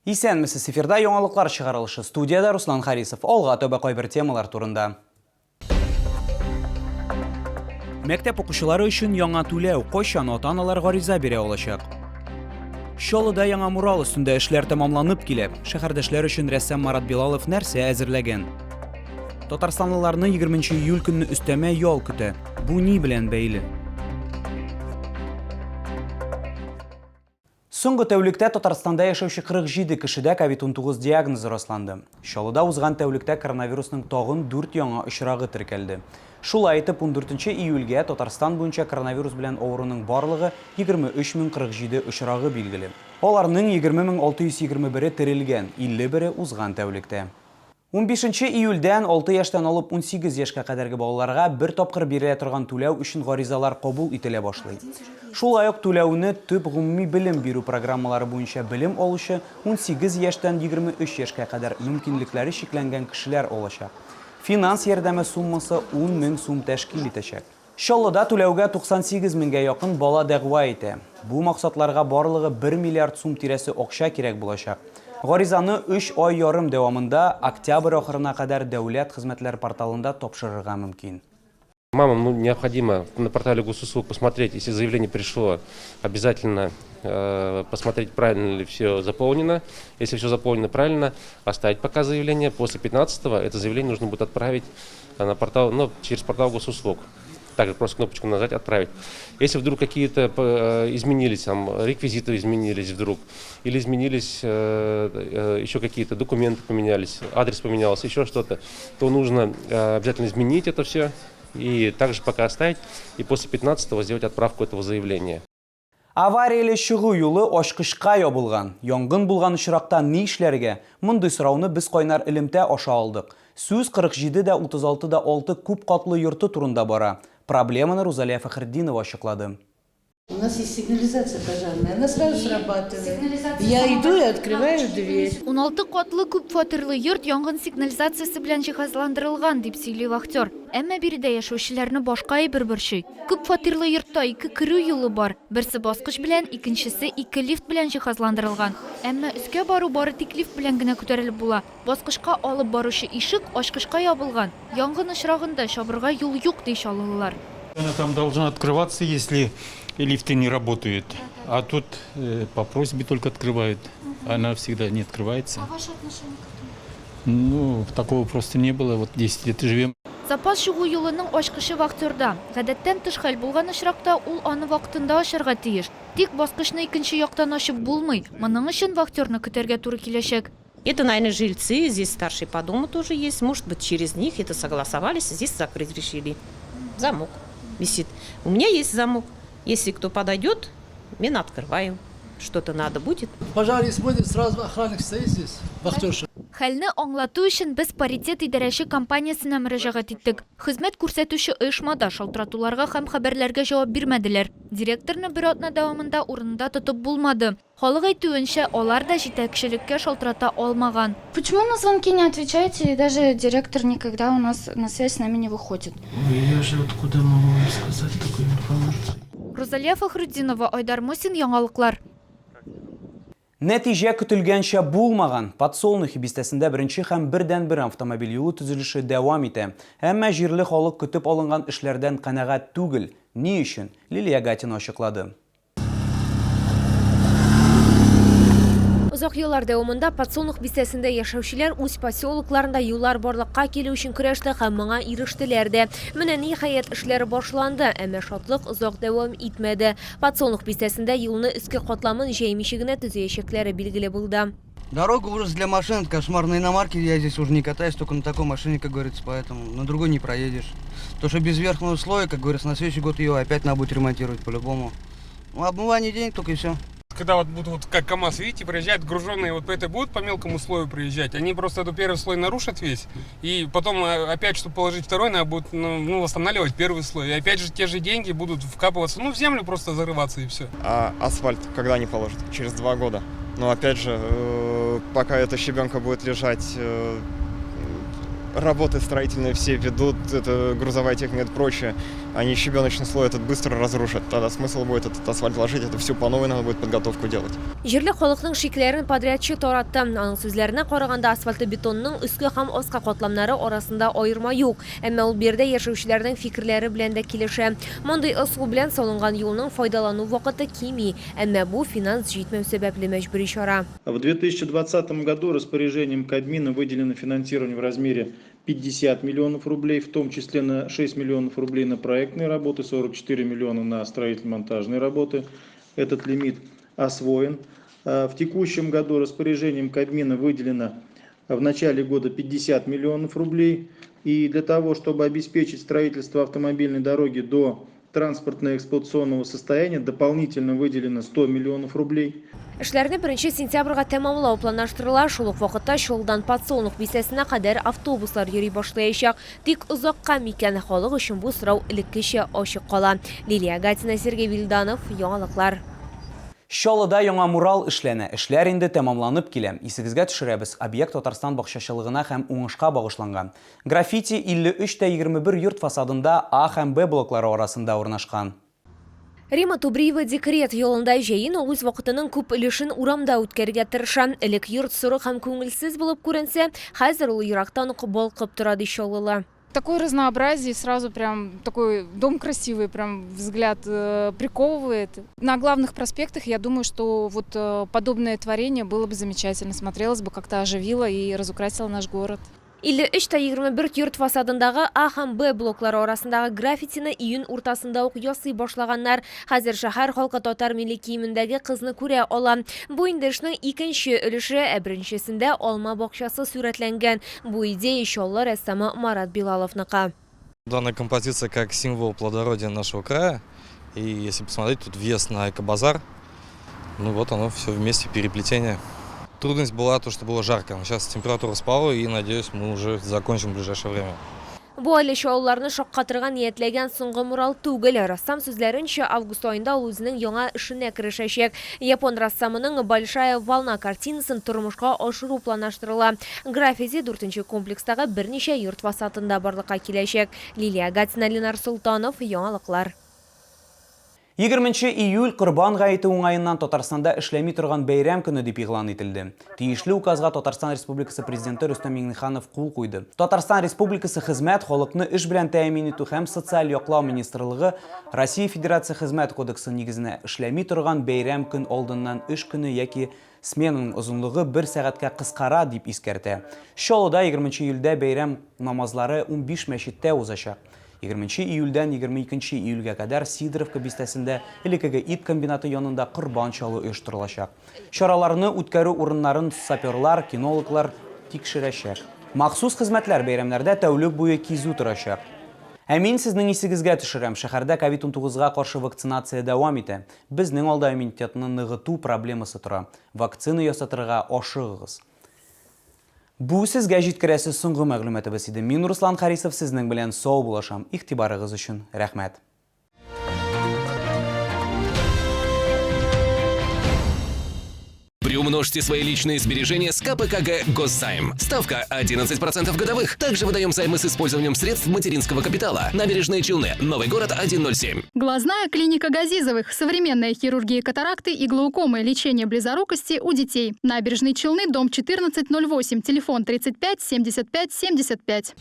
Исәнмесез, эфирда яңалыклар чыгарылышы. Студиядә Руслан Харисов. Алга таба кайбер темалар турында. Мәктәп укучылары өчен яңа түләү кайчан ата-аналар гариза бирә алачак? Чаллыда яңа мурал өстендә эшләр тәмамланып килә. Шәһәрдәшләр өчен рәссам Марат Билалов нәрсә әзерләгән? Татарстанлыларны 20 июль көнне өстәмә ял көтә. Бу ни белән бәйле? Соңгы тәүлектә Татарстанда яшәүче 47 кешедә ковид-19 диагнозы расланды. Чаллыда узган тәүлектә коронавирусның тагын дүрт яңа очрагы теркәлде. Шулай итеп, ундүртенче июльгә Татарстан буенча коронавирус белән авыруның барлыгы 23 047 очрагы билгеле. Аларның 20 621-е терелгән, 51-е узган тәүлектә. Унбишенче июльдән алты яшьтән алып 18 яшькә кадәрге балаларга бер тапкыр бирелә торган түләү өчен гаризалар кабул ителә башлый. Шулай ук түләүне төп гомуми белем бирү программалары буенча белем алучы 18 яшьтән 23 яшькә кадәр мөмкинлекләре чикләнгән кешеләр алачак. Финанс ярдәме суммасы 10 мең сум тәшкил итәчәк. Чаллыда түләүгә 98 меңгә якын бала дәгъва итә. Бу максатларга барлыгы бер миллиард сум тирәсе акча кирәк булачак. Гаризаны өч ай ярым дәвамында, октябрь ахырына кадәр дәүләт хезмәтләр порталында тапшырырга мөмкин. Мамам ну, необходимо на портале госуслуг посмотреть, если заявление пришло, обязательно посмотреть, правильно ли все заполнено. Если все заполнено правильно, оставить пока заявление. После 15-го это заявление нужно будет отправить на портал, ну, через портал госуслуг. Также просто кнопочку нажать «Отправить». Если вдруг какие-то изменились, там, реквизиты изменились вдруг, или изменились еще какие-то документы поменялись, адрес поменялся, еще что-то, то нужно обязательно изменить это все и также пока оставить, и после 15-го сделать отправку этого заявления. Аварияле чыгу юлы ачкычка ябылган. Янгын булган очракта ни эшләргә? Мондый сорауны без кайнар элемтә аша алдык. Сүз 47 дә 36 да 6 күп катлы йорты турында бара. Проблеманы Рузалия Фәхретдинова ачыклады. У нас есть сигнализация пожарная, она сразу срабатывает. Я иду и открываю дверь. 16 катлы күп фатирлы йорт янгын сигнализациясе белән җиһазландырылган, дип сөйли вахтер. Әмма биредә яшәүчеләрне башка әйбер борчый. Күп фатирлы йортта ике керү юлы бар. Берсе баскыч белән, икенчесе ике лифт белән җиһазландырылган. Әмма өскә бару бары тик лифт белән генә күтәрелеп була. Баскычка алып баручы ишек ачкычка ябылган. Янгын очрагында чабырга юл юк, ди чаллылылар. Она там должна открываться, если лифты не работают. А тут по просьбе только открывают. Она всегда не открывается. А ваше отношение к этому? Ну, такого просто не было. Вот 10 лет живем. Запас чыгу юлының ачкычы вахтерда. Гадәттән тыш хәл булган очракта ул аны вакытында ачарга тиеш. Тик баскычны икенче яктан ачып булмый. Моның өчен вахтерны көтәргә туры киләчәк. Это, наверное, жильцы, здесь старший по дому тоже есть, может быть, через них это согласовались, здесь закрыть решили. Замок висит. У меня есть замок. Если кто подойдет, мин открываю. Что-то надо будет. Пожар если будет, сразу охранник стоит здесь, вахтерша. Хәлне аңлату өчен без Паритет идарәче компаниясенә мөрәҗәгать иттек. Хезмәт күрсәтүче оешмада шалтыратуларга һәм хәбәрләргә җавап бирмәделәр. Директорны бер атна дәвамында урынында тотып булмады. Халык әйтүенчә, алар да җитәкчелеккә шалтырата алмаган. Почему на звонки не отвечаете и даже директор никогда у нас на связь с нами не выходит? Ой, я же откуда могу вам сказать такую информацию? Рузалия Фәхретдинова, Айдар Мусин, Яңалыклар. Нәтиҗә көтелгәнчә булмаган. Подсолнухи бистәсендә беренче һәм бердәнбер автомобиль юлы төзелеше дәвам итә. Әмма җирле халык көтеп алынган эшләрдән канәгать түгел. Ни өчен? Лилия Гатина ачыклады. Озак еллар дәвамында Подсолнух бистәсендә яшәүчеләр үз поселокларында юллар барлыкка килү өчен көрәште һәм моңа ирештеләр дә. Менә ниһаять эшләр башланды, әмма шатлык озак дәвам итмәде. Подсолнух бистәсендә юлны өске катламын җәймичә генә төзиячәкләре билгеле булды. Дорога ужас для машин, это кошмар. На иномарке я здесь уже не катаюсь, только на такой машине, как говорится, поэтому на другой не проедешь. То, что без верхнего слоя, как говорится, на следующий год ее опять надо будет ремонтировать по-любому. Ну, обмывание денег только и все. Когда вот будут, вот как КАМАЗ, видите, проезжают груженные, вот по этой будут по мелкому слою проезжать, они просто этот первый слой нарушат весь, и потом опять, чтобы положить второй, надо будет ну, восстанавливать первый слой. И опять же те же деньги будут вкапываться, ну, в землю просто зарываться и все. А асфальт когда они положат? Через 2 года. Но опять же, пока эта щебенка будет лежать, Работы строительные все ведут, это грузовая техника и прочее. Они щебеночный слой этот быстро разрушат. Тогда смысл будет этот асфальт ложить, это всю по новой надо будет подготовку делать. Җирле халыкның шикләрен подрядчы таратты. Аның сүзләренә караганда, асфальтобетонның өске һәм аскы катламнары арасында аерма юк. Әмма ул биредә яшәүчеләрнең фикерләре белән дә килешә. Мондый ысул белән салынган юлның файдалану вакыты кими. Әмма бу финанс җитмәү сәбәпле мәҗбүри чара. В 2020 году распоряжением Кабмина выделено финансирование в размере 50 миллионов рублей, в том числе на 6 миллионов рублей на проектные работы, 44 миллиона на строительно-монтажные работы. Этот лимит освоен. В текущем году распоряжением Кабмина выделено в начале года 50 миллионов рублей. И для того, чтобы обеспечить строительство автомобильной дороги до транспортно-эксплуатационного состояния, дополнительно выделено 100 миллионов рублей. Эшләрне 1 сентябрьгә тәмамлау планлаштырыла. Шул ук вакытта Чаллыдан Подсолнух бистәсенә кадәр автобуслар йөри башлаячак. Тик озакка микән, халык өчен бу сорау элеккечә ачык кала. Лилия Гатина, Сергей Вильданов, Яңалыклар. Чаллыда яңа мурал эшләнә. Эшләр инде тәмамланып килә. Исегезгә төшерәбез, объект Татарстан бакчачылыгына һәм уңышка багышланган. Граффити 53 тә 21 йорт фасадында А һәм Б блоклары арасында урнашкан. Рима Тубриева декрет ялында. Җәен ул үз вакытының күп өлешен урамда үткәрергә тырыша. Элек йорт соры һәм күңелсез булып күренсә, хәзер ул ерактан ук балкып тора, ди чаллылы. Такое разнообразие, сразу прям такой дом красивый, прям взгляд приковывает. На главных проспектах, я думаю, что вот подобное творение было бы замечательно, смотрелось бы, как-то оживило и разукрасило наш город. 53 тә 21 йорт фасадындагы А һәм Б блоклары арасындагы граффитины июнь уртасында ук ясый башлаганнар. Хәзер шәһәр халкы татар милли киемендәге кызны күрә ала. Бу инде эшнең икенче өлеше, ә беренчесендә алма бакчасы сурәтләнгән. Бу идея Чаллы рәссамы Марат Билаловныкы. Данная композиция как символ плодородия нашего края. И если посмотреть, тут въезд на экобазар. Ну вот оно все вместе, переплетение. Трудность была то, что было жарко. Но сейчас температура спала, и, надеюсь, мы уже закончим в ближайшее время. Бу әле чаллыларны шаккатырырга ниятләгән соңгы мурал түгел. Рәссам сүзләренчә, август аенда ул үзенең яңа эшенә керешәчәк. Япон рәссамының «Большая волна» картинасын тормышка ашыру планлаштырыла. Граффити дүртенче комплекстагы берничә йорт фасадында барлыкка киләчәк. Лилия Гатина, Ленар Солтанов, Яңалыклар. 20 июль Корбан гаете уңаеннан Татарстанда эшләми торган бәйрәм көне дип игълан ителде. Тиешле указга Татарстан Республикасы Президенты Рөстәм Миңнеханов кул куйды. Татарстан Республикасы Хезмәт, халыкны эш белән тәэмин итү һәм социаль яклау министрлыгы Россия Федерация Хезмәт кодексы нигезенә эшләми торган бәйрәм көн алдыннан эш көне яки сменаның озынлыгы бер сәгатькә кыскара дип искәртә. Чаллыда 20 июльдә бәйрәм намазлары 15 мәчеттә узачак. 20 июльдән 22 июльгә кадәр Сидоровка бистәсендә элеккеге ит комбинаты янында корбан чалу оештырылачак. Чараларны үткәрү урыннарын саперлар, кинологлар тикшерәчәк. Махсус хезмәтләр бәйрәмнәрдә тәүлек буе кизү торачак. Ә мин сезнең исегезгә төшерәм, шәһәрдә ковид-19га каршы вакцинация дәвам итә. Безнең алда иммунитетны ныгыту проблемасы тора. Вакцина ясатырга ашыгыгыз. Бу сезгә җиткерәсе соңгы мәгълүматыбыз иде. Мин Руслан Харисов сезнең белән сау булашам. Игътибарыгыз өчен рәхмәт. Приумножьте свои личные сбережения с КПКГ «Госзайм». Ставка 11% годовых. Также выдаем займы с использованием средств материнского капитала. Набережные Челны. Новый город 107. Глазная клиника Газизовых. Современная хирургия катаракты и глаукомы. Лечение близорукости у детей. Набережные Челны, дом 1408. Телефон 35 75 75.